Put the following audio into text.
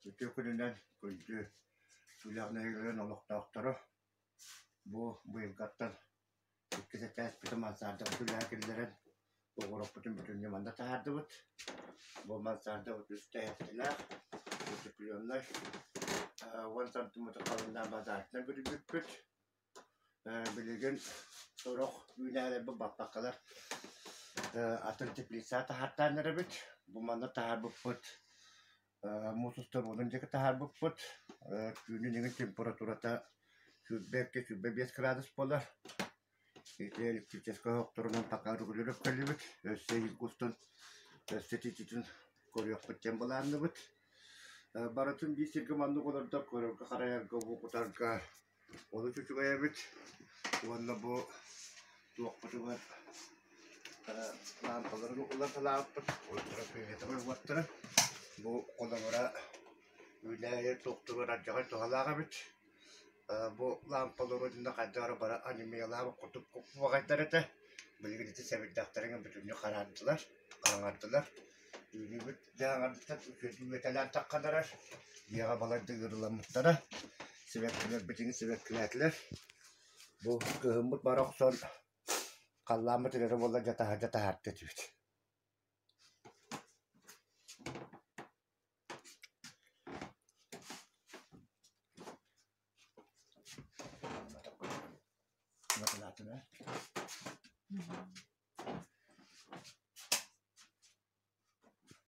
Үтүө күнүнэн күндү Сүлэх нэһилиэгин олохтоохторо! Бу быйылгаттан иккис этээспитин мансардабыт үлэҕэ киллэрэн оҕуруоппутун бүтүннүү манна таһаардыбыт. Бу мансардабыт үс тэһэттэлээх, утепленнай, 10 сантиметр халыҥнаах базартынан бүрүйбүппүт. Билигин сорох үүнээйилэрбит баппаккалар атын теплица таһаартаан эрэбит. Бу манна таһаарбыппыт муус устар уонун диэки таһаарбыппыт. Түүнүн иҥин температурата 22 25 градус буолар. Ити электрическай оһохторунан пока регулировка кэллибит. Өссө устун өссө итититин көрүөхпүт диэн былаанныбыт. Барытын биир сиргэ маннык олордор көрөргө-харайарга, уу кутарга Олус үчүгэй эбит уонна бу туохпутугар лаампаларын уларыталаабыппыт ультрафиолетовай уоттары. Бу холобура үүнээйи туохтуур ардьаҕай туһалаах эбит. Бу лаампалар уонна хайдах эрэ бары анемиялаабыт курдук кубаҕайдар этэ. Билигин ити сэбирдэхтэрин бүтүннүү хараардылар, хараҥардылар. Үүнүүбүт дьаһаҥарбыттан үтүөтэлээн тахханарар, дьиэҕэ балайда ыарыыламмыттара, сибэккилэрбитин сибэккилээтилэр. Бу кыһыммыт бара охсон халлааммыт ирэрэ буоллар дьэ таһырдьа таһаарда этибит.